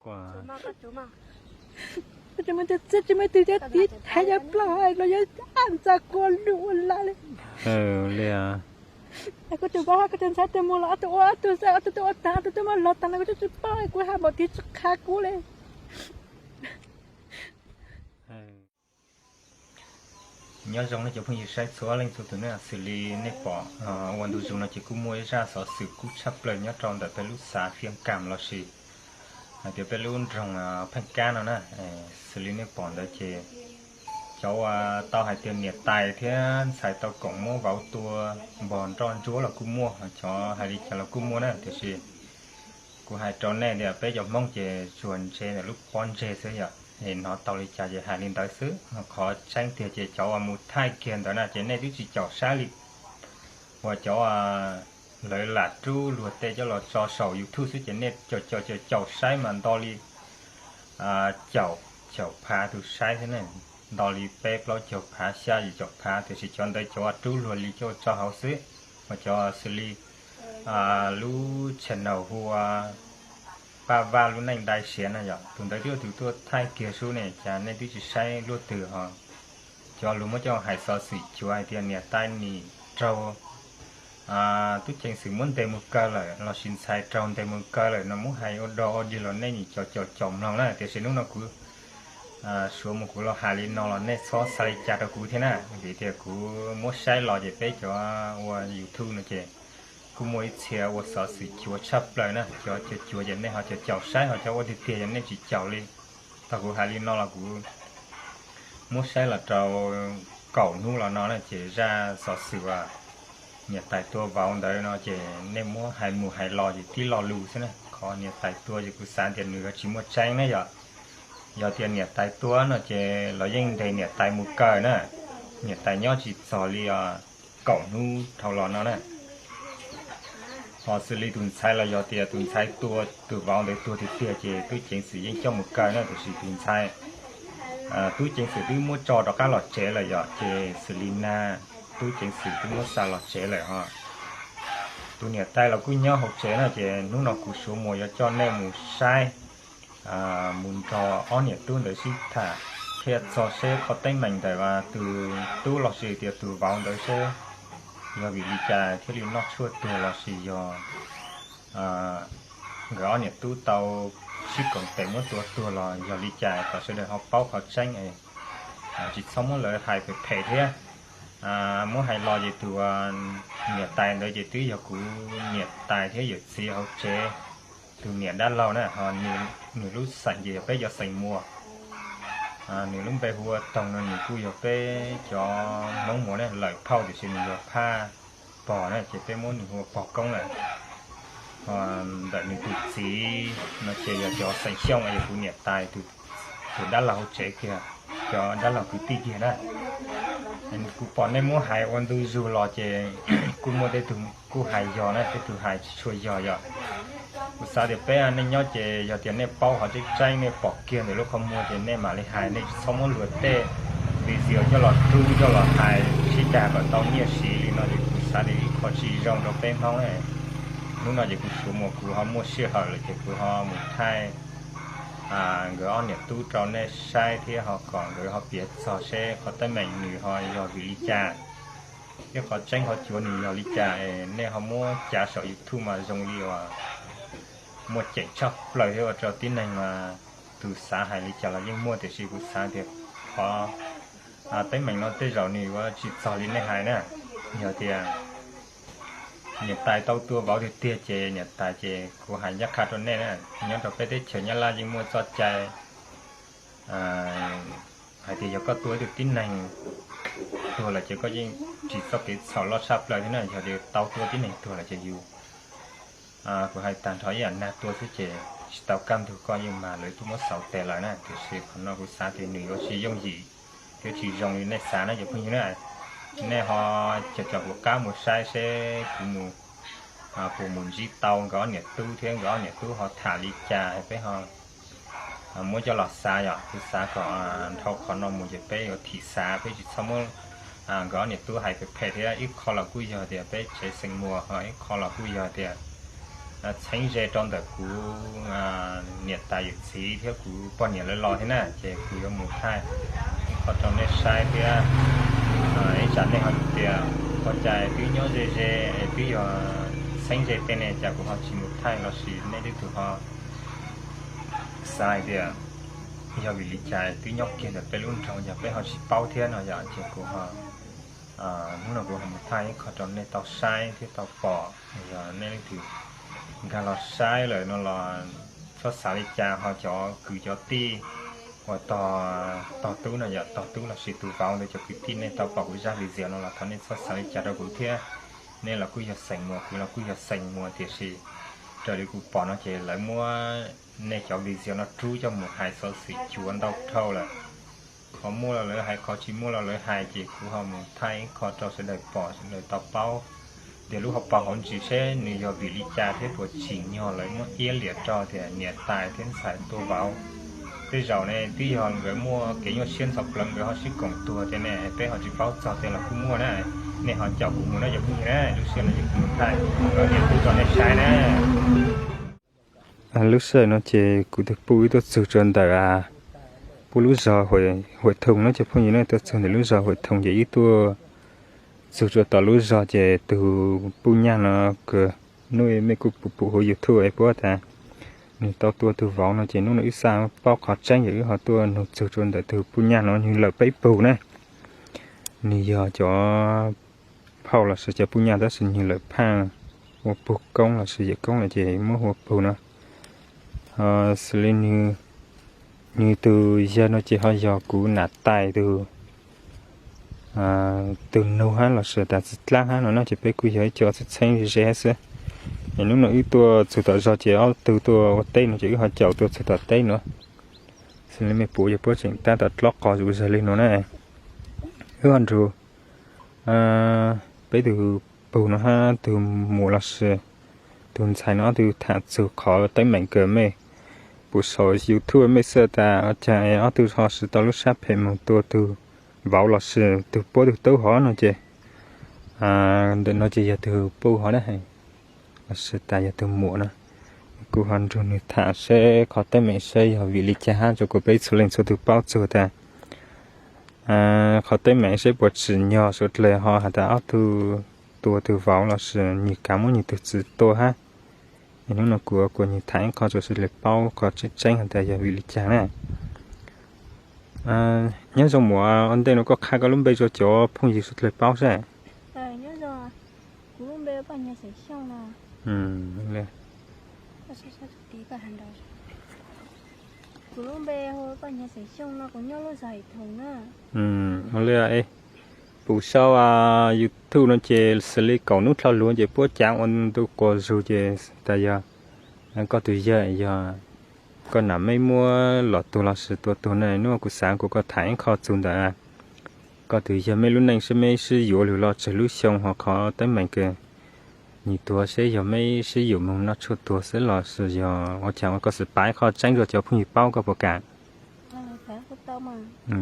Koj tsis muaj twg txib, tsis muaj twg thiab, tiv thaiv cov plaub hais los yog ntxa kua lus ua lam li. Li kuv tus npawg, kuv tus ntxhais tus mus los ob tug ua ob tug xwb, ob tug twb ua tag, ob tug twb muab lov tag no, kuv twb tsis paub, kuv hais npaum twg tsis qha kuv li. Nyob zoo nej cov phooj ywg saib txhua leej txhua tus na, xws li nej pom ua ntu zus no ces kuj muaj ib zaj xov xwm kub tshaj plaws nyob rau ntawm peb lub xav Fiaj Kam lossis hais tias peb lub nroog Pheej Kab no na. Xws li nej pom ntawd ces cov uas tau hais tias niam tais thiab ntxhais tau koom muab vauv tua npog nroj ntsuab los kuj muaj, cov hais li cas los kuj muaj na, tiam sis kuv hais rau nej tias peb cov Hmoob ces tsuas ntse ntawm lub pob ntseg xwb yom, es hnov tau li cas ces hais li ntawd xwb. Qhov tseeb tiag ces cov uas mus thaij kiag ntawd na ces nej twb tsis caum saib li. Uas cov lawv lam rub luag tej coj los tso saum YouTube xwb ces nej caum caum caum caum saib mas nto li caum, caum phav tus saib xwb ne, nto li peb plaub caug phav xya yim caum phav, tiam sis cov ntawd cov rub luag li coj tso hauv xwb. Mas cov xws li lub channel hu ua Paj Vaj lub neej dai siav na yom, tus ntawd twb yog tus tuaj thaij kiag sub ne, cas nej twb tsis saib luaj twg ho. Cov luag muab coj hais xov xwm cuav hais tias niam tais nim raug tub ceev xwm muab ntes mus kaw lawm lossis ntxhais raug ntes mus kaw lawm no muab hais ua dog ua dig los nej nim caum caum caum mloog na, tiam sis hnub no kuv suav mus kuv los hais li no los nej txhob xav li cas rau kuv thiab na, vim tias kuv muab saib los ces peb cov ua YouTube no ces kuj muaj ib txhia ua xov xwm cuav tshaj plaws na, cov cuav cuav ces nej ho caum caum saib, ho cov ua tiag tiag ces nej tsis caum li. Tau kuv hais li no los kuv muab saib los rau kaum hnub los no na, ces zaj xov xwm uas niam tais tua vauv ntawd no ces nej muab hais mus hais los ces tib lo lus xwb na. Qhov niam tais tua ces kuv xav tias nws yuav tsis muaj tseeb ne yom. Yog tias niam tais tua no ces los yeej ntes niam tais mus kaw na, niam tais nyob tsis txog li kaum hnub dhau los no na. Ho xws li tus ntxhais los yog tias tus ntxhais tua tus vauv ntawd tuag tiag tiag ces tub ceev xwm yeej coj mus kaw na, tiam sis tus ntxhais tub ceev xwm twb muab tso rov qab los tsev lawm yom, ces xws li nag tub ceev xwm twb muab xa los tsev lawm ho. Tus niam tais los kuj nyob hauv tsev na, ces hnub no kuv Suav Muas yuav coj nej mus saib, mus nrog ob niam tub ntawd sib tham thiaj txog seb qhov teeb meem ntawm tus tub lossis tias tus vauv ntawd seb yog vim li cas thiaj li noj tshuaj tuag lossis yog nkawd ob niam tub tau sib koom tes muab tua tuag los yog li cas kom sawv daws ho paub qhov tseeb, tsis txhob muab lawv hais phem phem thiab. Muab hais los ces tus niam tais ntawd ces twb yog kuv niam tais thiab yawm txiv hauv tsev tus niam dab laug na, ho nws lub xeem ces yog peb cov xeem Muas. Nws lub npe hu ua Toog no, nws kuj yog peb cov Hmoob Muas ne, lawm phauj tiam sis nws yog phaj Pog na, ces peb muab nws hu ua Pog Koob lawm. Ho ntawm nws tus txiv no ces yog cov xeem Xyooj, yog kuv niam tais tus dab laug hauv tsev kiag, cov dab laug kwv tij kiag na. Kuv pom nej muab hais ua ntu zus los ces kuj muaj tej tug kuj hais yog na, tej tug hais tsis tshua yog yom. Kuv xav tias peb nej nyob ces yog tias nej paub qhov tseeb tseeb, nej pom kiag ntawm lub qhov muag ces nej mam li hais, nej tsis txhob muab luag tej video coj los rub coj los hais sib cag kom tau nyiaj siv li no ces kuv xav tias ib qho tsis zoo rau peb Hmoob ne. Hnub no ces kuv Suav Muas kuv ho muaj sij hawm lawm ces kuv ho mus thaij nkawd ob niam tub rau nej saib thiab ho kom nkawd ho piav txog seb qhov teeb meem nws ho yog vim li cas thiab qhov tseeb qhov cuav nws yog li cas es nej ho muab cav saum YouTube mas zoo li uas muaj ceem tshaj plaws thiab ua rau tib neeg mas tus xav hais li cas los yeej muaj, tiam sis kuv xav tias qhov teeb meem no tej zaum nws yuav tsis txog li nej hais na. Yog tias niam tais tau tua vauv tiag tiag ces niam tais ces kuv hais ncaj qha rau nej na, nyob rau peb teb chaws Nyab Laj yeej muaj txoj cai hais tias yog koj tua ib tug tib neeg tuag lawm ces koj yeej ris txoj kev txhaum loj tshaj plaws thiab na. Yog tias tau tua tib neeg tuag lawm ces yus, kuv hais tag nrho ib yam nag tua xwb ces tsis tau kaj ntug, koj yeej mas lawv twb muab xauv tes lawm na. Tiam sis qhov no kuv xav tias nws yuav tsis yooj yim thiab tsis zoo li nej xav na cov phooj ywg na. Nej ho cov cov kuv qab mus saib seb kuv mus, kuv mus ntsib tau nkawd ob niam tub thiab nkawd ob niam tub ho tham li cas peb ho muab coj los xav yom. Kuv xav kom dhau qhov no mus ces peb yuav thim xav, peb tsis txhob muab nkawd ob niam tub hais phem phem thiab. Ib qho los kuj yog tias peb tsev xeem Muas, ho ib qho los kuj yog tias txheeb ze rau ntawm kuv niam tais yawm txiv thiab kuv poj niam lawv los thiab na, ces kuv yuav mus thaij ib qho rau nej saib thiab. Ib tsam nej ho tias ua cas twb nyob ze ze es twb yog txheeb ze tej ne cas kuv ho tsis mus thaij lossis nej twb tus ho xav hais tias yog vim li cas twb nyob kiag ntawm peb lub nroog yog peb ho tsis paub thiab no yom, ces kuv ho hnub no kuv ho mus thaij ib qho rau nej tau saib thiab tau pom. Yog nej leej twg nkag los saib lawm no los txhob xav li cas, ho cov kwv cov tij uas tog tub no yom, tog tub lossis tus vauv ntawd cov kwv tij nej tau pom kuv zaj video no los thov nej txhob xav li cas rau kuv thiab. Nej los kuj yog xeem Muas, kuv los kuj yog xeem Muas, tiam sis raws li kuv pom no ces lawv muab nej cov video no rub coj mus hais xov xwm cuav ntau dhau lawm. Qhov muaj los lawv hais, qhov tsis muaj los lawv hais, ces kuv ho mus thaij ib qho rau sawv daws pom sawv daws tau paub tias lub hauv paus hauv ntsis seb nws yog vim li cas thiab puas tsim nyog lawv muab iab liam rau tias niam tais thiab ntxhais tuaj vauv. Tej zaum ne twb yog nkawd muaj kev nyuaj siab ntxhov plawv nkawd ho sib koom tuag tiag ne, peb ho tsis paub txog tias los kuj muaj na. Nej ho caum kuv mus na cov phooj ywg na, lub sij hawm no ces kuv mus thaij los niam tub rau nej saib na. Lub sij hawm no ces kuv tus puj wb tuaj txug rau ntawm puj lub zos Huam Thoom no cov phooj ywg na, tuaj txug ntawm lub zos Huam Thoom ces wb tuaj txug rau tom lub zos ces tus puj nyaj no kws nub mej kuj pum pum hauv YouTube es puab tas nws tau tua tus vauv no ces hnub no wb xav paub qhov tseeb ces wb ho tuaj nug txug rau ntawm tus puj nyaj no, nws lawm peb pug na. Nws yog cov phauj los sis cov puj nyaj tab sis nws lawm phaj ua pug koob los sis yawm koob lawm ces muab hu ua pug no. Xws li nws tus yawg no ces ho yog kuv nam tais tus tus nug hab los sis tas txiv dlaab hab no na, ces peb kuj yog ib co txheeb txheeb ze hab xwb. Es hnub no wb tuaj txug tom zog ces ob tug tuaj ua teb no ces wb ho caum tuaj txug tom teb no. Xws li mej pum yog puab tseem tab tom dlob qos zuj zug li no na. Wb ho nrug peb tus pug no hab tus muam los sis tus ntxhais no ob tug tham txug qhov teeb meem kws mej pum saum YouTube mej xav tas ua cas ob tug ho siv tau lub sab phem moog tua tug vauv los sis tus puab tug tub hov no ces ntawm no ces yog tus puj hov na, los sis tas yog tus muam no. Kuv ho nrug nws tham seb qhov teeb meem seb yog vim li cas hab rua kuas peb txhua leej txhua tug paub txug tas qhov teeb meem seb puas tsim nyog suav dlawg ho has tas ob tug tua tug vauv los sis nwg kav muab nwg tug txiv tua hab. Es hnub no kuv kuas nwg tham ib qho rua suav dlawg paub qhov tseeb tseeb has tas yog vim li cas na. Nyob zoo muam, ua ntej no koj qha koj lub npe rua cov phooj ywg suav dlawg paub seb. Ua li, pum sau YouTube no ces xws li kaum nub dlhau lug ces puab cav ua ntu quas zug ces tas yog koj tug yawg, yog koj nam meb muab los tuag los sis tua tuag na. Nub kuv xaav kuas koj tham ib qho txug ntawm koj tug yawg meb lub neej seb meb sib yuav lug los tsawg lub xyoo ho qhov teeb meem kws nwg tuag seb yog meb sib yuav moog noj tshuaj tuag xwb los sis yog ua caag, ua koj xav pav ib qho tseeb rua cov phooj ywg paub koj puas kam?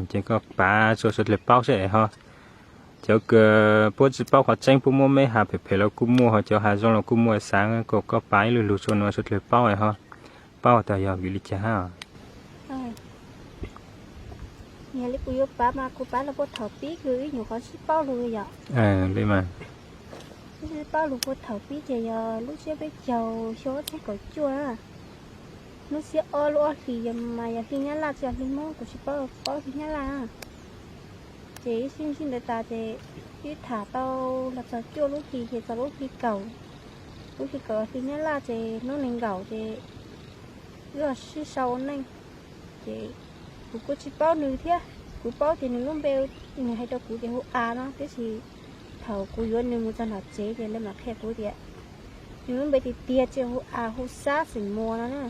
Ces koj pav rua suav dlawg paub seb ho cov kws puab tsi paub qhov tseeb puab muab meb has phem phem los kuj muaj, ho cov has zoo los kuj muaj, xaav kuas koj pav ib lu lug rua nuav suav dlawg paub ho paub tas yog vim li cas hab. Yog li kuv yuav pav mas kuv pav los puag thaum pib kws ib nyuag qhov sib paub lug yom. Li mas, sib paub lug puag thaum pib ces yog lub tsiab peb caug xyoo ob txheeb kaum cuaj, hnub xiab ob lub ob hlis mas yog hli nyab laj tsi yog hli moob kuv tsi paub, paub hli nyab laj. Ces ib sib ntsib ntawd tas ces ib tham tau los txog cuaj lub hlis ces txog lub hli kaum, lub hli kaum hli nyab laj ces hnub nees nkaum ces wb sib sau ua neej. Ces kuv kuj tsi paub nws thiab, kuv paub ces nws lub npe, nws hais rau kuv tias hu A no, tiam sis thaum kuv yuav nws mus txog nram tsev ces lawv mam qhia kuv tias nws lub npe tiag tiag tsi hu A, hu Xab xeem Muas no na.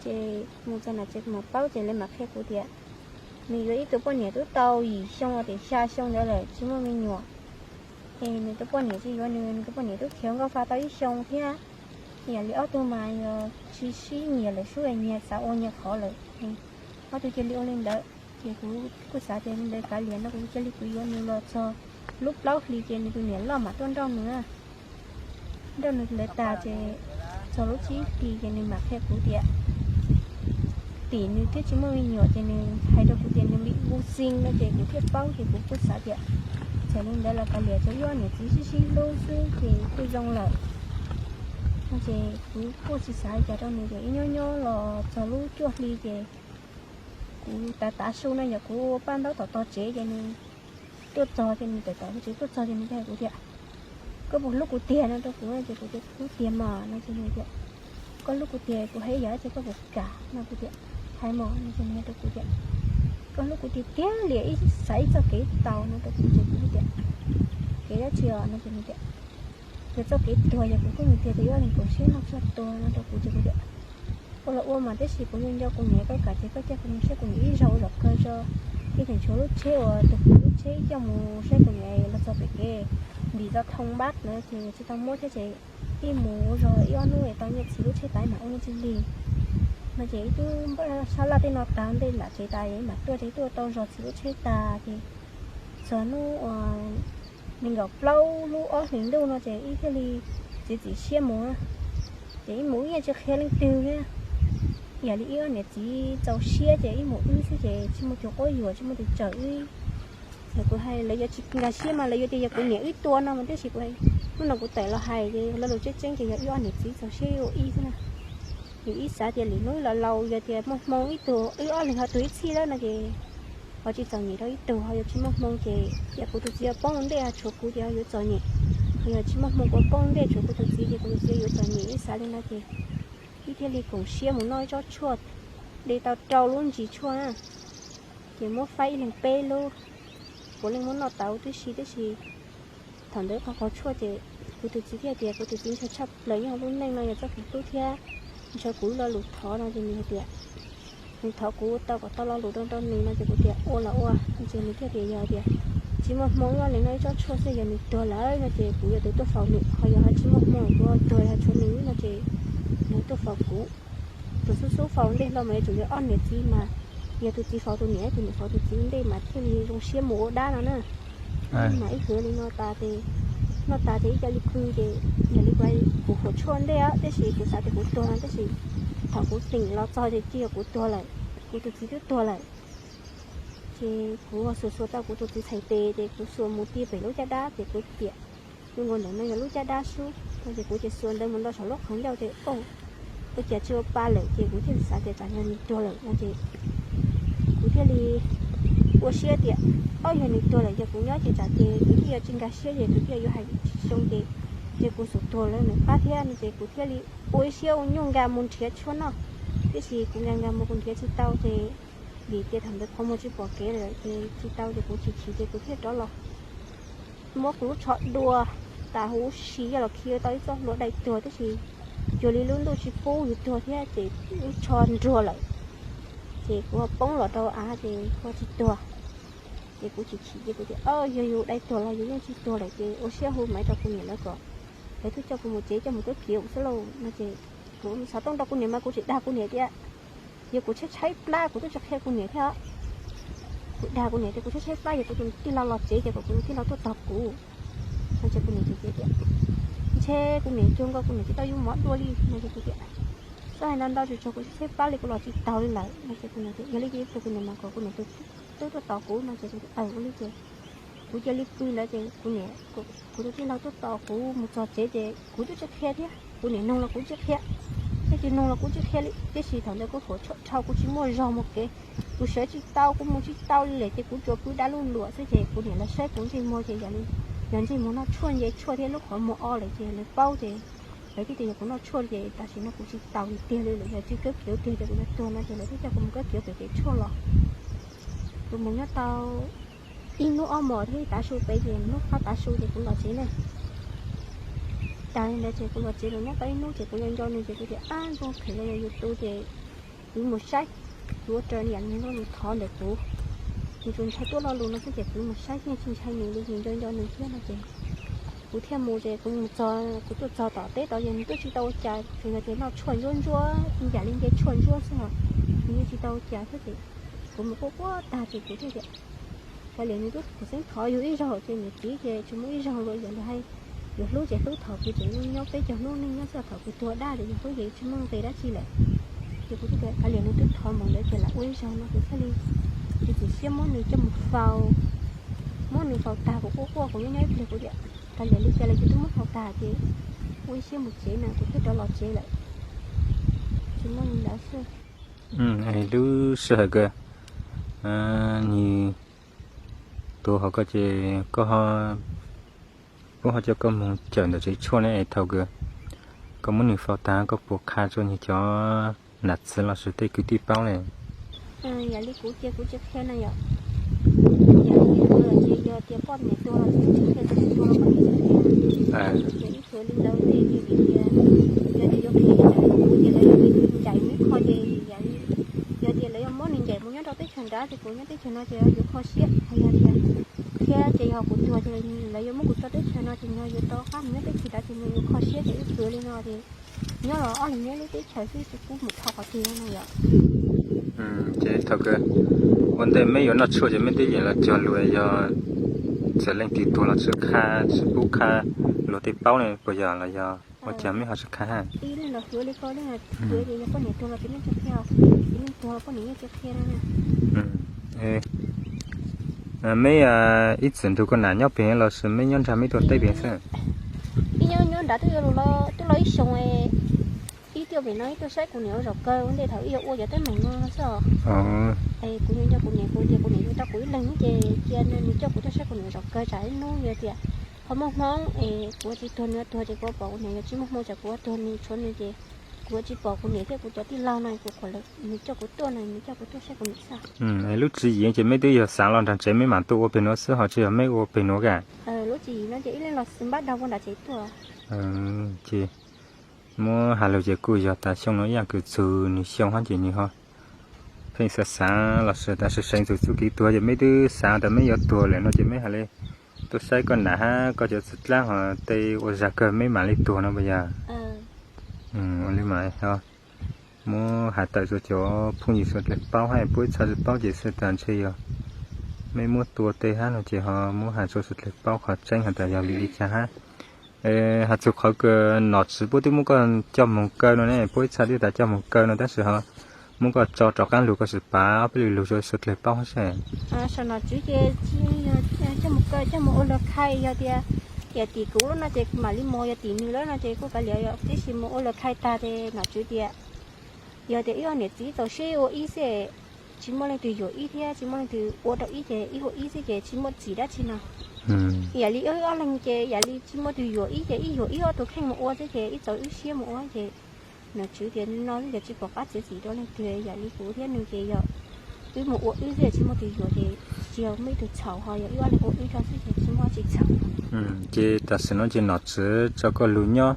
Ces mus txog nram tsev kuv mam paub ces lawv mam qhia kuv tias nws yuav ib tug poj niam twb tau yim xyoo los tias xya xyoo ntawd lawm tsi muaj me nyuam. Es nws tus poj niam tsi yuav nws, nws tus poj niam twb khiav nkauj fa tau ib xyoo thiab. Yam li ob tug mas yog tsi sib nyiam lawm, sib nyiag xav ua nyiag qhov lawm. Ob tug cia li ua li ntawd, ces kuv kuj xav tias li ntawd kav liam no kuv cia li kuv yuav nws los txog lub plaub hlis ces nws tus niam loj mam tuaj nrauj nws. Nrauj nws ntawd tas ces Txog lub tsib hlis ces nws mam qhia kuv tias tim nws twb tsis muaj me nyuam ces nws hais rau kuv tias nws bị vô sinh no ces kuv thiaj paub ces kuv kuj xav tias txawm li ntawd los kav liam ces wb niam txiv sib sib hlub xwb ces kuj zoo lawm. No ces kuv kuj tsis xav cas rau nws ces ib nyob nyob los txog lub cuaj hli ces kuv tav tav su no yog kuv paj ntaub tom tog tsev ces nws tuaj txog ces nws tawm tom tsev tuaj txog ces nws hais kuv tias, koj puas hlub kuv tiag no rau kuv no ces kuv tias hlub tiag mas no ces nws tias, koj hlub kuv tiag kuv hais ib yam ces koj puas kam no kuv tias, hais mas no ces nws hais rau kuv tias, koj hlub kuv tiag tiag li wb xav ib txoj kev tau no rau kuv ces kuv tias, kev dab tsi os no ces nws tias, yog txoj kev tuag yog kuv kuj nws tiag tias wb ua neej koom siab noj tshuaj tuag no rau kuv ces kuv tias, ua los ua mas tiam sis kuv nco nco kuv niam koj kam ces koj coj kuv mus saib kuv niam ib zaug ua zaum kawg tso, ib tseem tshuav lub tsheb uas tus kwv lub tsheb coj mus saib kuv niam los txog pem kev ntim tau thoo npab na ces tsis tau muab thiab ces ib mus ua zog ib ob hnub tau nyiaj txhiv lub tsheb tas mam ua nyiaj txhiv li. No ces ib tug npaj sab laj tej no tas ntej nram tsev tas mam tuaj ces tuaj tau zog txhiv lub tsheb tas ces txog hnub nees nkaum plaub lub ob hlis ntuj no ces ib thiaj li txiav txim siab mus. Ces ib mus ib yeej tsis qhia leej twg thiab, yam li ib ob niam txiv txaus siab ces ib mus wb xwb ces tsis muaj tus quab yuam tsis muaj tus tsawm wb. Yog kuv hais lawv yuav tsis nkag siab mas lawv yuav tias yog kuv niam wb tua no mas tiam sis kuv, hnub no kuv tawm los hais ces lo lus tseeb tseeb ces yog wb ob niam txiv txaus siab ua ib xwb na. Yus ib xav tias lwm hnub los laus yog tias muaj hmoo ib tug wb ob leeg ho tuag ib txhij lawm no ces ho tsis txom nyem rau ib tug, ho yog tsis muaj hmoo ces yog kuv tus txiv yuav poob ua ntej ho tshuav kuv ces ho yuav txom nyem, ho yog tsis muaj hmoo kuv poob ua ntej tshuav kuv tus txiv ces kuv tus txiv yuav txom nyem. Ib xav li no ces ib thiaj li koom siab mus noj ib tsob tshuaj, de tau rau lub ntsis tshuaj na, ces muab faib ib leeg peb lub, puav leej muab noj tau tib si tiam sis thaum ntawd qhov qhov tshuaj ces kuv tus txiv thiaj tias kuv tus txiv ntshai tshaj plaws nyob hauv lub neej no yog txoj kev hlub thiab ntshaw kuv lo lus thov no ces nws hais tias nws thov kuv tau kom tau lo lus rau rau nws no ces kuv tias ua los ua, ces nws thiaj tias yog tias tsis muaj hmoo wb ob leeg noj ib tsob tshuaj xwb yog nws tuag lawm no ces kuv yog tus tuaj faus nws, ho yog ho tsis muaj hmoo kuv tuag ho tshuav nws no ces nws tuaj faus kuv. Tus xub xub faus ntej hlo mas yuav tsum yog ob niam txiv mas, yog tus txiv faus tus niam, tus niam faus tus txiv ntej mas thiaj li zoo siab mus ua dab no na. Mas ib hwv li no tas ces, noj tas ces ib co li pw ces, yog li kuv, kuv huam tshuaj ntej tiam sis kuv xav tias kuv tuag no tiam sis thaum kuv teem los txog ces cia kuv tuag lawm, kuv tus txiv twb tuag lawm. Ces kuv xuas xuas tau kuv tus txiv txhais tes ces kuv xuas mus ti pem lub caj dab ces kuv tias, zoo nkaus ntawm no yog lub caj dab sub no ces kuv ces xuas ntawd mus nto saum lub qhov ncauj ces, ua cas tsis ua pa lawm ces kuv thiaj li xav tias tsam yog nws tuag lawm no ces kuv thiaj li ua siab tias, ob yog nws tuag lawm ces kuv nyob ces tsam ces kuv thiaj yuav tsis nkag siab ces kuv thiaj yuav hais tsis zoo ces, ces kuv xub tuag lawm nws qab thiab no ces kuv thiaj li ua ib siab ua nyuj nkag mus nrhiav tshuaj noj. Tiam sis kuv nkag nkag mus kuv nrhiav tsis tau ces, vim tias thaum ntawd qhov muag tsis pom kev lawm ces tsis tau ces kuv chim chim ces kuv thiaj rov los muab kuv lub tsho dua tas huv si los khi tau ib txoj hlua dai tuag tiam sis cuag li lub ntuj tsis pub yus tuag thiab ces lub tsho nruag lawm. Ces kuv ho poob los rau av ces kuv tsis tuag. Ces kuv chim chim ces kuv tias, yog yus dai tuag los yus yeej tsis tuag lawm ces ua siab hu maiv rau kuv niam lawv kom lawv twb coj kuv mus tsev coj mus kab kiav xwb lauj no ces kuv xov tooj rau kuv niam mas kuv tsis dag kuv niam tias, yog kuv tshaib tshaib plab kuv twb tsis qhia kuv niam thiab. Kuv dag kuv niam tias kuv tshaib tshaib plab yog kuv tus tij laug los tsev ces kom kuv tus tij laug tuaj tos kuv no ces kuv niam tias, ntshe kuv niam cuag nkaus kuv niam tsis tau yuav mov dua li no ces kuv tias, txhob hais ntau ntau tsis tsuag kuv tshaib tshaib plab li kuv los tsis taus li lawm no ces kuv niam tias, yog li ces kuv niam mas kom kuv niam tus tub tuaj tos kuv no ces kuv tias, ua li ces kuv cia li pw ntawd ces kuv niam, kuv tus tij laug tuaj tos kuv mus txog tsev ces kuv twb tsis qhia thiab kuv niam nug los kuv tsis qhia, thiab tsis nug los kuv tsis qhia li tiam sis thaum ntawd kuv huam tshuaj dhau kuv tsis muaj zog mus kev, kuv sawv tsis tau kuv mus tsis tau li lawm ces kuv tsuas pw dab lub luam xwb ces kuv niam lawv saib kuv ntsej muag ces yog li, yog ntsej muag noj tshuaj nce tshuaj thiab lub qhov muag o lawm ces lawv paub ces lawv thiaj tias yog kuv noj tshuaj ces tam sim no kuv tsis taus li tiag li lawm yog tsis kab kiav tiag ces kuv yuav tuag no ces lawv thiaj coj kuv mus kab kiav pem kev tshuaj los. Kuv mus nyob tau ib hnub ob hmos thiab ib tav su pem ces hnub qab tav su ces kuv los tsev ne. Tas li ntawd ces kuv los tsev los nyob tau ib hnub ces kuv nco nco nws ces kuv tias ab zoo phem los yog yus tus ces kuv mus saib, kuv ua raws yam nws lo lus thov ntawm kuv. Nws tsuas ntshai tuaj lo lus no xwb ces kuv mus saib thiaj tsis ntshai nws li, nws nco nco nws thiab no ces kuv thiaj mus ces kuv mus txog, kuv tuaj txog tom teb tod ces nws twb tsis tau ua cas tsuas yog tias noj tshuaj ntsuab ntsuab ib yam li nce tshuaj ntsuab xwb os, nws yeej tsis tau ua cas thiab ces kuv mus quaj quaj tag ces kuv thiaj tias, kav liam nws twb phuam xeeb thov yus ib zaug ces niam txiv ces tsis muaj ib zaug luag yam li hais, Yus hlub ces hlub thaum kws tseem nyob peb caug hnub neej nyob xwb, thaum kws tuag dab ces yus hlub ces tsis muaj nqis dab tsi lawm. Ces kuv thiaj tias kav liam nws twb thov mus lawm ces lam ua ib zaug no kuv thiaj li, kuv txiav siab muab nws coj mus faus, muab nws faus tag kuv quaj quaj kuv nyob nyob ib pliag kuv tias kav liam li cas los yus twb muab faus tag ces ua ib siab mus tsev na kuv thiaj rov los tsev lawm. Tsis muaj li ntawd xwb. Lub sij hawm kawg, nws tuag hauv koj ces koj, puab ho coj koj mus cawm ntawm tsev tshuaj ne es thaum kws koj muab nws faus tag koj puas qha rua nws cov nam txiv lossis tej kwv tij paub ne? Yam li kuv ces kuv tsis qhia na yom. Yam li kuv ces yog tias poj niam tuag los ces tsis qhia tus tuag los poj niam tsis qhia. Ces ib txhia li ntawd ces vim tias yog tias yuav qhia ces kuv ces lawv yuav ncaim mus ib qho ces yam li yog tias lawv yuav muab nws ncaim mus nyob rau teb chaws nrad ces kuv nyob teb chaws no ces yuav kho siab. Yog tias qhia ces yog kuv tuag ces lawv yuav muab kuv tso teb chaws no ces nws yuav tau qab mus nyob teb chaws nrad ces nws yuav kho siab ces wb kwv li no ces nyob los ob leeg nyob lub teb chaws xwb ces kuj mus dhau qhov twg no yom. Ces thaum kawg ua ntej meb yuav noj tshuaj ces meb twb yeem los cog lus yog txawm leej twg tuag los tsis qha, tsis pub qha luag tej paub ne puas yog los yog ua cas meb ho tsis qha ha? Ib leeg los xyuav li ko, leej los xyuav ces yog poj niam tuag los ces leej tsis qhia, ces leej tuag los poj niam yeej tsis qhia no na. Meb ib txwm nrug koj nam nyob pem lossis meb nyob nrag meb tuaj teb pem xwb? Ib nyob nyob nrad twb yuav twb los ib xyoos, ib tuaj pem no ib tuaj saib kuv niam ua zaum kawg ua ntej thaum ib yuav ua cov teeb meem no xwb os. Es kuv nco kuv niam kuv tias kuv niam yuav tau kuv ib leeg ces cia nws coj kuv tuaj saib kuv niam zaum kawg tsam ib hnub yog tias ho muaj hmoo es kuv tsis tuag nws tuag ces kuv pom kuv niam, yog tsis muaj hmoo tsam kuv tuag nws tshuav nws ces kuv tsis pom kuv niam thiab kuv cov tij laug no kuv, nws coj kuv tuaj no nws coj kuv tuaj saib kuv niam xwb. Lub tswv yim ces meb twb yog xav los nrag tsev meb mam tuaj ua pem nuav xwb ho tsis yog meb ua pem nuav ka? Lub tswv yim no ces ib leeg los xwb npab dag ua nram tsev tuaj. Ces muab has lug ces kuj yog tas xyoo no ib yam kws txug nwg xyoo hab ces nwg ho pheej xav xav los sis tas seev txug txuj kev tuag ces meb twb xav tas meb yuav tuag lawm no ces meb has le tuaj saib koj nam hab koj cov txwv dlaab ho tej ua zag kawg meb mam li tuag no puas yog? Ua li mas muab has tawm rua cov phooj ywg suav dlawg paub hab puab ib txha tsi paub ces xwb tas ntshe yog meb muab tua tej hab no ces ho muab has rua suav dlawg paub qhov tseeb has tas yog vim li cas hab. Has txug qhov kws nom tswv puab twb muab koj coj moog kaw no ne, puab ib txha twb tas coj moog kaw no tab sis ho muab koj tso rov qaab lug koj sim pav ob peb lug lug rua suav dlawg paub hab seb. Nom tswv ces coj moog kaw coj moog ua lawv khai yog tias, yog tim kuv lub no ces mam li moog, yog tim nwg lub no ces kuj kav liam, tib si moog ua lawv khai tag ces nom tswv tias yog tias ib ob niam txiv txaus siab ua ib xwb, tsis muaj leej twg yuam ib thiab tsis muaj leej twg ua rau ib ces ib ua ib xwb ces tsis muaj txim dab tsi no. Yam li wb ob leeg ces yam li tsis muaj twg yuam ib ces ib yuam ib ob tug kheej mus ua xwb ces ib txaus wb siab mus ua ces nom tswv tias no xwb ces tsis pom qab txiav txim rau leej twg, yam li kuv thiab nws ces yog wb mus ua wb xwb tsis muaj twg yuam ces tsis yog muaj ib tug txhaum ho yog wb ob leeg ua wb rau xwb ces tsis muaj tsi txhaum. Ces tam sim no ces nom tswv tso koj lug nyob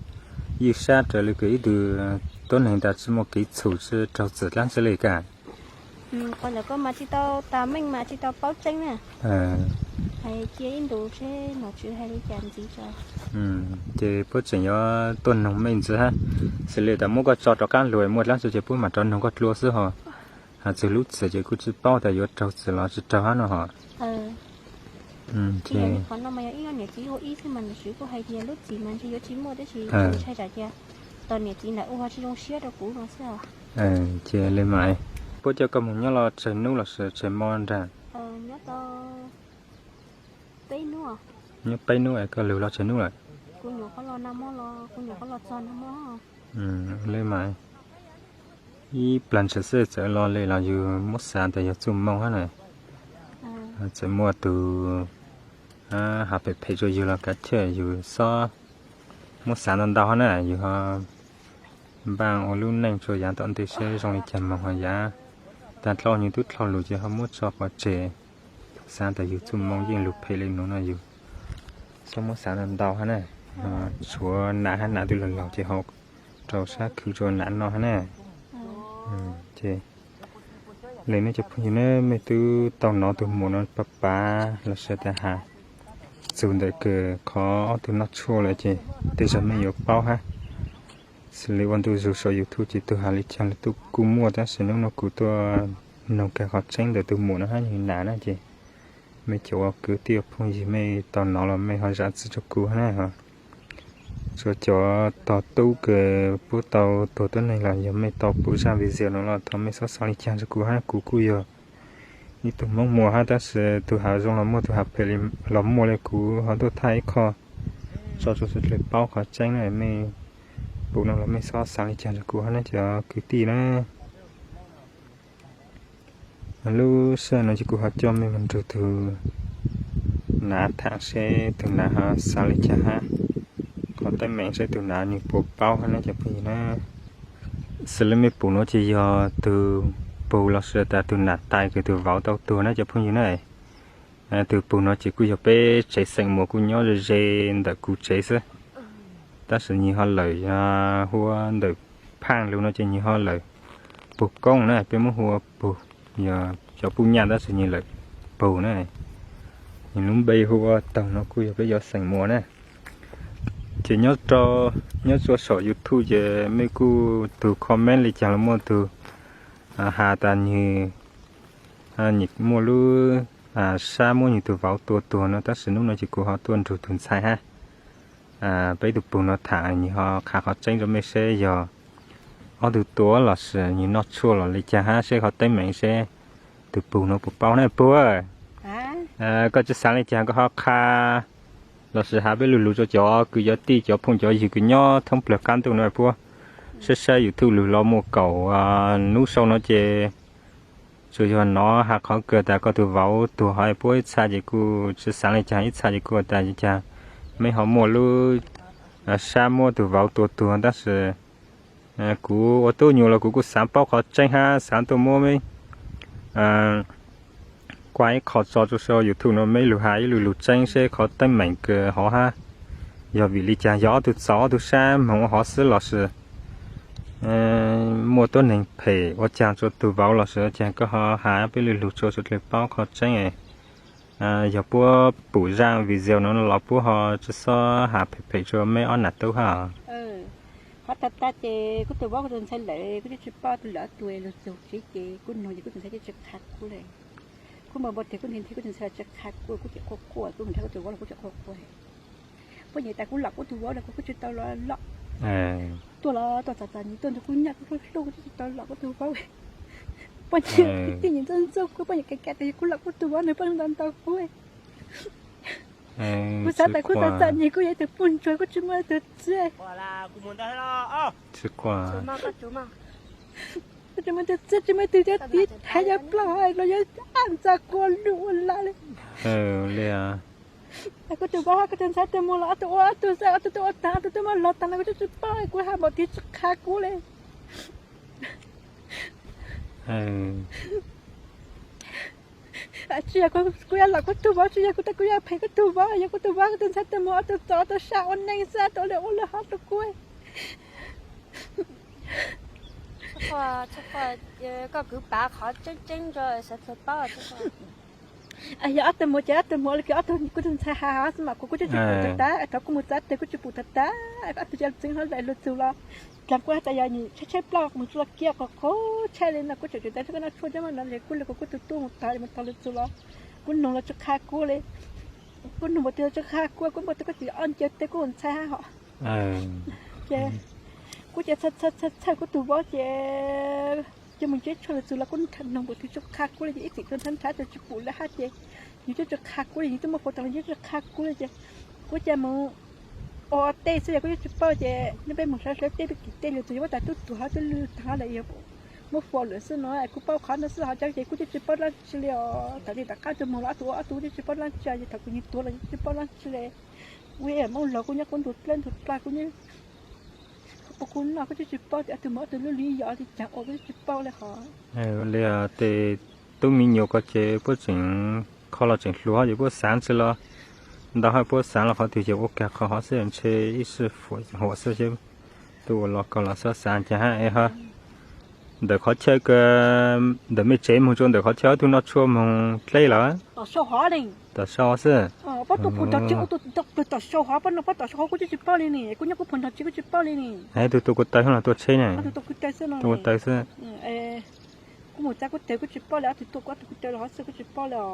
ywj sab raws li kws ib tug tuab neeg tas tsis muaj kev txhum tsi raug txim dlaab tsi li ka? Qhov ntawd koj mas tsis tau tas meej mas tsis tau paub tseeb na. Hais cia ib ntus seb nom tswv hais li cas ntxiv tso. Ces puab tseem yuav tuaj noog mej ntxiv hab, xws li tas muab koj tso rov qaab lug muaj dlaab tsi ces puab mam rov noog koj dlua xwb ho. Has txug lub txim ces kuj tsis paub tas yuav raug txim los tsis raug hab no ho. Qhov no mas yog ib ob niam txiv ua ib xwb mas nom tswv kuj hais tias lub txim mas ntshe yuav tsis muaj tab sis ntshai tsam tias tos niam txiv ntawd ua ho tsis zoo siab rau kuv no xwb. Ces li mas, puab coj koj moog nyob los tsawg nub los sis tsawg mo nraag? Nyob peb nub es koj lug los tsawg nub lawm? Li mas, ib plag ntshai xwb txawm los li los yug muab xav tas yog txuj moo hab na. Txawm muaj tug has phem phem rua yug los kav chawj yug xob muab xav ntau ntau hab na, yug ho npaaj ua lub neej rua yaav tom ntej seb zoo li cas moog ho yaav. Tag dlhau yug tub dlhau lug ces ho muab tso pov tseg. Xav tas yug txuj moo yeej lug phem li nuav no yug xob muab xav ntau ntau hab na. Tshuav nam hab nam tug laug laug ces ho rau sab khwv rua nam noj hab na. Ces li mej cov phooj ywg ne, mej twb tau nov tug muam no pav pav los sis tas has txug ntawm kws qhov ob tug noj tshuaj lawm ces tej zag mej yuav paub hab. Xws li ua ntu zug sau YouTube ces tug has li caag li tuj kuj muaj tab sis nub no kuv tuaj noog kag qhov tseeb ntawm tug muam no hab nwg nam na ces mej cov ua kwv tij phooj ywg mej tau nov los mej ho zam txim rua kuv hab na ho. Tsuas cov tog tub kws puab tau tuag tuab neeg los yog mej tau pum zaaj video no los thov mej xob xaav le caag rua kuv hab. Kuv kuj yog ib tug Moob Muas hab, tab sis tug hav zoo los muaj, tug hav phem los muaj le, kuv ho tuaj thaij ib qho tso rua suav dlawg paub qhov tseeb na. Mej pum no los mej xob xaav le caag rua kuv hab na cov kwv tij na. Lub sij hawm no ces kuv ho coj mej moog nrug tug nav thaam seb tug nav ho xaav le caag hab, qhov teeb meem seb tug nav nwg puas paub hab na cov phooj ywg na. Xws le mej pum no ces yog tug pug lossis tas tug nam tais kws tug vauv tau tuag na cov phooj ywg na. Tug pug no ces kuj yog peb tsev xeem Muas kuj nyob ze ze ntawm kuv tsev xwb, tab sis nwg ho lawm hu ua ntawm Phaaj lug no ces nwg ho lawm pug koob na, peb muab hu ua pug, yog cov puj nyaj tab sis nwg lawm pug na. Nwg lub npe hu ua Toog no kuj yog peb cov xeem Muas na. Ces nyob rua, nyob rua saum YouTube ces mej kuj tug comment le caag los muaj tug has tas nwg muaj lub sab muab nwg tug vauv tua tuag no, tab sis nub no ces kuv ho tuaj nrug tug ntxhais hab peb tug pug no thaam, nwg ho qha qhov tseeb rua mej seb yog ob tug tua lossis nwg noj tshuaj los le caag hab, seb qhov teeb meem seb tug pug no puas paub na pug. Koj tsi xaav le caag koj ho qha lossis has peb lu lug rua cov kwv cov tij cov phooj cov ywg kws nyob thoob plawg qaab ntuj no puab saib saib YouTube lug los muaj kaum nub sau no ces tsuas yog nov has qhov kawg tas koj tug vauv tuag hov puab ib txha ces kuj tsi xaav le caag, ib txha ces kuj tas caag meb ho muaj lub sab muab tug vauv tua tuag, tab sis kuv ua tub nyuas los kuv kuj xaav paub qhov tseeb hab xaav tuaj muab meb kuaj ib qho tso rua sau YouTube no meb lug has ib lu lug tseeb seb qhov teeb meem kawg hov hab yog vim le caag, yog ob tug txaus ob tug sab moog ua hov xwb lossis muaj tuab neeg phem ua caag rua tug vauv lossis ua caag, koj ho has peb lu lug rua suav dlawg paub qhov tseeb. Yog puab pum zaaj video no los puab ho tsi xob has phem phem rua meb ob nam tub hab. Qhov tag tag ces kuv tug vauv kuv tug ntxhais lawm, kuv tsi paub tug lawm ob tug lug txug tsev ces kuv noog ces kuv tug ntxhais tsi qha kuv le. Kuv npau npau tias kuv nti nti kuv tug ntxhais los tsi qha kuv, kuv tseem quaj quaj, kuv moog nrhav kuv tug vauv los kuv tseem quaj quaj. Puab nyiam tas kuv lom kuv tug vauv los kuv kuj tsi tau lom. Tuaj los tuaj txom txom nyem, tuaj nrug kuv nyaj, kuv hlub hlub kuv tsi tau lom kuv tug vauv. Puab nyiam tij nyiam ntxub ntxub kuv, puab nyiam kav kav tas yog kuv lom kuv tug vauv nws puab nta nta kuv. Kuv xav tas kuv txom txom nyem kuv yog tug puj ntsuag kuv tsi muaj tug txiv. Kuv tsi muaj tug txiv, tsi muaj tug cov tiv thaiv cov plaub hau los yog ab ntxa kua lug ua lawm li. Kuv tug vauv hab kuv tug ntxhais tug mus los ob tug ua ob tug xwb, ob tug tuaj ua taag, ob tug tuaj muab lov taag los kuv tsi paub, kuv hab npau tiv tsi qha kuv le. Tsi yog kuv yuav lom kuv tug vauv, tsi yog kuv tas kuv yuav phem kuv tug vauv, yog kuv tug vauv kuv tug ntxhais tug mus ob tug txaus ob tug sab ua neej xwb, ob tug ua le ua lug hov rua kuv. Koj kwv pav qhov tseeb tseeb rua sawv dlawg paub. Yog ob tug mus ces ob tug mus le, ob tug kuv tug ntxhais has xwb mas kuv kuj tsi pum tag tag, thov kuv mus txav teg kuj tsi pum tag tag, ob tug tseem txeev hlo lawm lug txug los dlaag kuv has tas yog nyiam tshaib tshaib plab mus tsuj lug kiag qhov qhov tshaib li no kuv tseem tseem tas koj noj tshuaj cov mas no es kuj le kuv kuj tug tub mus tog mus tog lug txug los kuv noog los tsi qha kuv li. Kuv noog npau tiv los tsi qha kuv, kuv npau tiv kuv tseem ob ncaws teg kuv ntxhais hab hov. Ces kuv ces txhawj txhawj txhawj kuv tug vauv ces ces mus ntsib tshuaj lug txug los kuv noog npau tiv tsi qha kuv li ces ib txwm tuaj nrhav nrhav ces tsi pum lawm hab ces nws tseem tsi qha kuv li, nws twb muab fauv tas los nws tseem tsi qha kuv li ces kuv cia mus ua teb xwb yog kuv tseem tsi paub ces neb peb mus hlawv hlawv teb peb kis teb lug txug yog muab tas tub tuag hov tub lwg taag hov lawm yog muab fauv lawm xwb no kuv paub qhov no xwb hov cov ces kuv tseem tsi paub dlaab tsi li os. Thaum li tom qab tug mus los ob tug ua ob tug kuv tseem tsi paub dlaab tsi, thaum kuv nyiag tuag los tseem tsi paub dlaab tsi li. Kuv ib yam Moob laug kuj nyob kuv ntuj dlawb ntuj dlaa kuv nyob, kuv noj kuv tseem tsi paub tias ob tug mus ob tug lub li yog li caag ua kuv tseem tsi paub li hov. Li tes tub me nyuam ko ces puab tseem kho los tseem hluas ces puab xaav tsi los ntau hab puab xaav los qhov twg ces ua kag qhov hov xwb ntshe ib sij huam xwb ces tub ua los koj los xob xaav caag hab es ho ntawm qhov chaw kws ntawm mej tsev moog rua ntawm qhov chaw ob tug noj tshuaj moog dleb lawm. Tom sau xwb. Tom sau hov, puab noj puab tom sau hov kuv tseem tsi paub li ni, kuv nyob kuv puag nrug tsev kuv tsi paub li ni. Tug tua kuv taw los tuaj tsheb ne? Tua kuv taw xwb. Kuv mus txav kuv taw kuv tsi paub li, ob tug tua kuv ob tug kuv taw los hov xwb kuv tsi paub li os.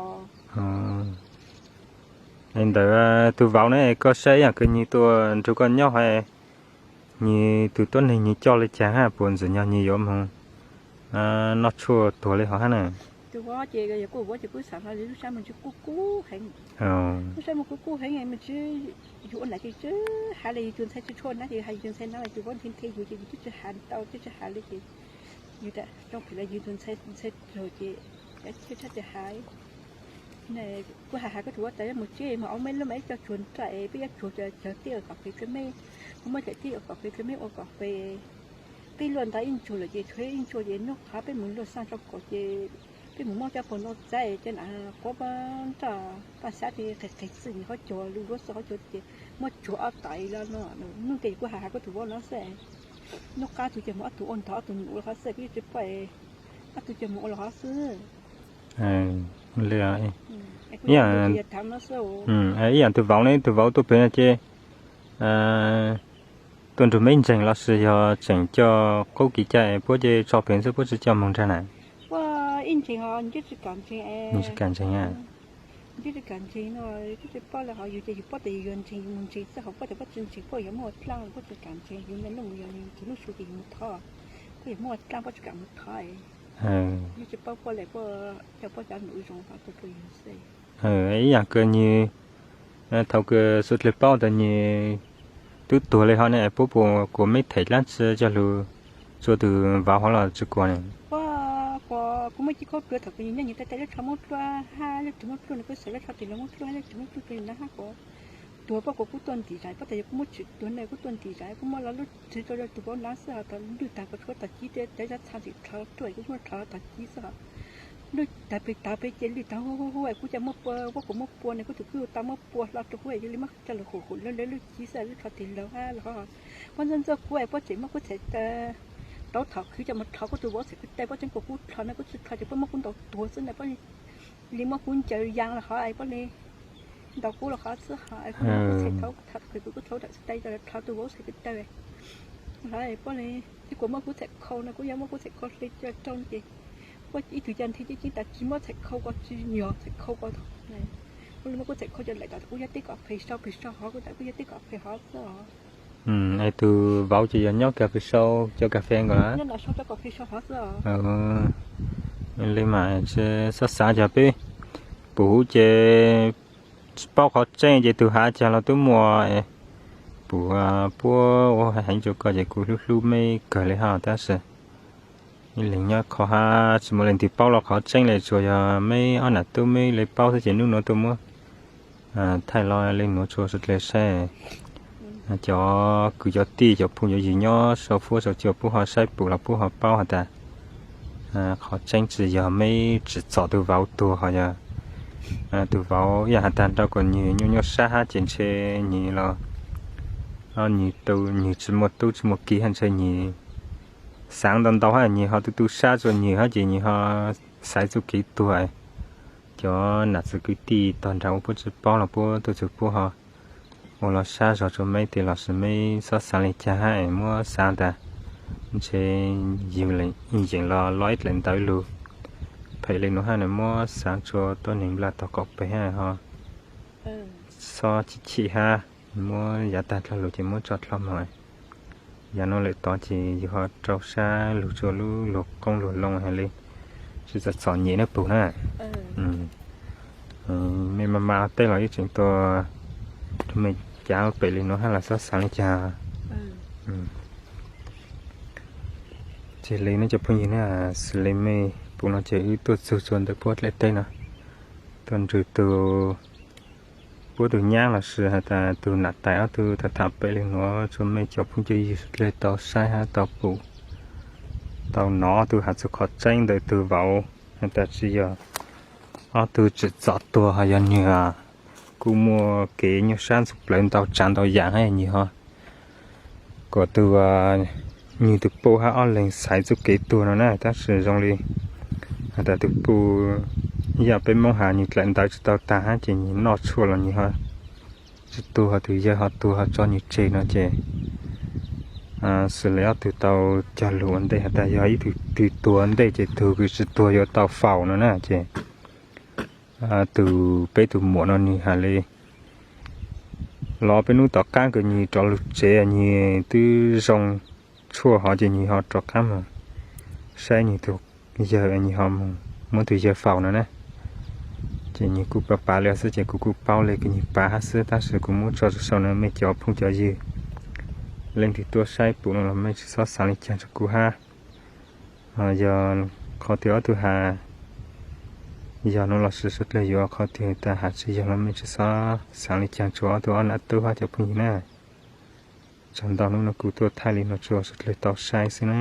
Li ntawd tus vauv ne, koj saib ib yam kws nws tuaj nrug koj nyob hov, nws tus tuab neeg nws coj li cas hab, puas ntxim nyog nws yuav moog noj tshuaj tuag li hov hab na? Tus vauv ces yog kuv vauv ces kuv xav hlo lub sab moog tsi kub kub heev. Lub sab moog kub kub heev, yug ua nam ces tsi has le, yug tus ntxhais tsi tshua nab ces has yug tus ntxhais nab, tus vauv nthe nthe yug ces yug twb tsi has tau, twb tsi has le ces yug tas zoo phem los yug tus ntxhais, ntxhais raug ces tshaj tsi has. Kuv has has koj tus vauv tas moog tseb moog ob meb lub meb coj tsuag nraj es peb yuav tsuag cov tij kom pem dle meb, muab cov tij kom pem dle meb ua kom pem. Peb luaj nta ib ntsuag lawm ces tshuav ib ntsuag ces nub qhov peb moog luaj xaj rau kaum ces peb moog muab cov pog no txav cov nam quav nraj paj xav ces qis qis txwj nws qhov cua, lub luab xaj qhov cua ces muab tsuag ob taiv los no. Nub tes kuv has has koj tus vauv no xwb. Nub qab tug ces moog ob tug ua ntog ob tug moog ua los qhov xwb, kuv yeej tsi paub ob tug ces moog ua los qhov xwb. Li, ib yaam tug vauv ne, tug vauv tuaj pem no ces tuaj nrug meb ntseeg los sis yog tseem coj qub kev cai puab ces tso pem xwb puab tsi coj moog nraag na? Puab ib ntseeg os, nws tsi kam ntseeg, nws tsi kam ntseeg no, tsi paub le hov, yug ces yug paub tas yug yuav ntseeg yug moog ntseeg xwb, hov puab tas puab tsi ntseeg puab yuav muab ua dlaab, puab tsi kam ntseeg, yug me nuj yog yug tug lub su ces yug moog thov, puab yuav muab ua dlaab puab tsi kam moog thov. Yug tsi paub puab le, puab coj puab cov num zoo hov tuaj rua yug xwb. Ib yaam kws nws, thaum kws suav dlawg paub tas nws twb tuag le hov ne, puab puas kuas meb them dlaab tsi coj lug tsua tug vauv hov los tsi kuas ne? Puab kuas, kuv muaj cib khaub dluav thaum kws nws nyob nws tais tais lub tsho muab dluab hab lub ris muab dluab no, kuv xav lub tsho tis laug muab dluab hab lub ris muab dluab pem na hab kuas tuag, puab kuas kuv tuaj ntim zais, puab tas yog kuv muab tsim tuag ne kuv tuaj ntim zais, kuv muab lo lub ris rau tug vauv na xwb hov, lwj tag kuv tshuav tog cib, tais zaj txha ntxim dlhov tuaj kuv muab dlhov tog cib xwb hov. Lwj tag pem tag pem ces lwj tag hu hu hu, kuv ca muab pua, puab kuas muab pua ne kuv tus kwj tau muab pua hlo rua kuv, yog le muab coj lug hum hum lawv lub cib xwb, lub tsho tis laug hab los hov. Puab ntxuaj ntxuaj kuv, puab tseem muab kuv txhais tau thaum khwv coj moog dlhov kuv tus vauv txhais kwv tawg, puab tseem kuas kuv dlhov ne kuv tsi dlhov ces puab muab kuv ntaus tuag xwb na, puab le muab kuv ncaws yaa los hov, puab le ntaus kuv los hov xwb hov, kuv muab kuv txhais tau thaum khwv kuv txhais tau thaum tais dlhov tug vauv txhais kwv tawg. Hov puab le, tsi kuas muab kuv txhais khau no, kuv yog muab kuv txhais khau hle coj rau ces puab ib tug ca nthe ceb ceeb tas tsi muab txhais khau ko tsi nyog txhais khau ko, puab le muab kuv txhais khau coj lawm tas kuv yog teb kom phem sau phem sau hov, kuv tas kuv yog teb kom phem hov xwb os. Es tug vauv ces yog nyob kas fes sau cov kas fes nkaus lawm, nyob nram sau cov kas fes sau hov xwb os. Li mas tsi xob xaav, cov peb pum huv ces tsi paub qhov tseeb ces tug hav caag los tub muaj, pum puab ua heev rua koj ces kuv hlub hlub meb kawg le hab, tab sis ib leeg nyob qhov hab tsi muaj leej twg paub los qhov tseeb le, tsuas yog meb ob nam tub meb le paub xwb ces nub nuav tuaj muab thaij los le nuav tsua suav dlawg saib. Cov kwv cov tij cov phooj cov ywg nyob sau fuab sau cua puab ho saib pum los puab ho paub has tas qhov tseeb tsi yog meb tsim txom tug vauv tuag ho yog tug vauv ib yaam has tag nrho kuas nwg nyuaj nyuaj sab hab ces ntshe nwg los nwg tau nwg tsi muaj tub tsi muaj kiv hab ntshe nwg xaav ntau ntau hab nwg ho tu tu sab rua nwg hab ces nwg ho xaiv txuj kev tuag. Cov nam txiv kwv tij tog nrag ua puab tsi paub los puab tuaj txug puab ho ua los sab zog rua meb tes lossis meb xob xaav le caag hab es muab xaav tas ntshe yug yeem los lo ib dlaim ntawv lug phem le nuav hab na, muab xaav tsua tuab neeg nplaj tog kaum peb hab ho xob chim chim hab, muab yav tag dlhau lug ces muab tso dlhau moog. Yav nuav lawm tod ces yug ho rau sab lug tsua lub luag qoob luag loo hab le tsi txom txom nyem na pum na. Mej mas mas tej los yeej tseem tua rua mej cav pem le nuav hab los xob xaav le caag. Ces le no cov phooj ywg na, xws le mej pum no ces wb tuaj txug tsua ntawm puab dlaim teb no, tuaj nrug tug puab tug nyaab lossis has tas tug nam tais ob tug tham tham pem le nuav tsua mej cov phooj cov ywg sawv dlawg tau saib hab tau pum tau nov tug has txug qhov tseeb ntawm tug vauv has tas tsi yog ob tug tsim txom tuag ho yog nwg kuj muaj kev nyuaj sab ntxhov plawv ntau tsaav ntau yaam hab nwg ho kuas tug nwg tug puj hab ob leeg xaiv txuj kev tuag no na, tab sis zoo le has tas tug puj ib yaam peb Moob has nwg dlaim ntawv tsi tau taag hab ces nwg noj tshuaj los nwg ho tsi tuag, tug yawg ho tuag ho tso nwg tseg no ces xws le ob tug tau cog lug ua ntej has tas yog ib tug twg tuag ntej ces tug kws tsi tuag yuav tau faus no na ces tug peb tug muam no nwg has le Los peb hnub tom qab kom nyuag rov lug tsev, nyuag twb zoo tshuaj hov ces nyuag ho rov qab mus saib nyuag tus yawg, nyuag ho mus muab tus yawg faus no na. Ces nyuag kuj pav pav li xwb ces kuv kuj paub li kom nyuag pav hab xwb, tab sis kuv muab tso rau sau no mej cov phooj cov ywg, leej twg tuaj saib pum no los mej tsi xob xaav le caag rua kuv hab. Yog qhov twg ob tug has yog no los sis suav dlawg yuav qhov twg tas has tsi yog los mej tsi xob xaav le caag rua ob tug ob nam tub hab cov phooj ywg na. Tsaug ntau, nub no kuv tuaj thaij li no rua suav dlawg tau saib xwb na.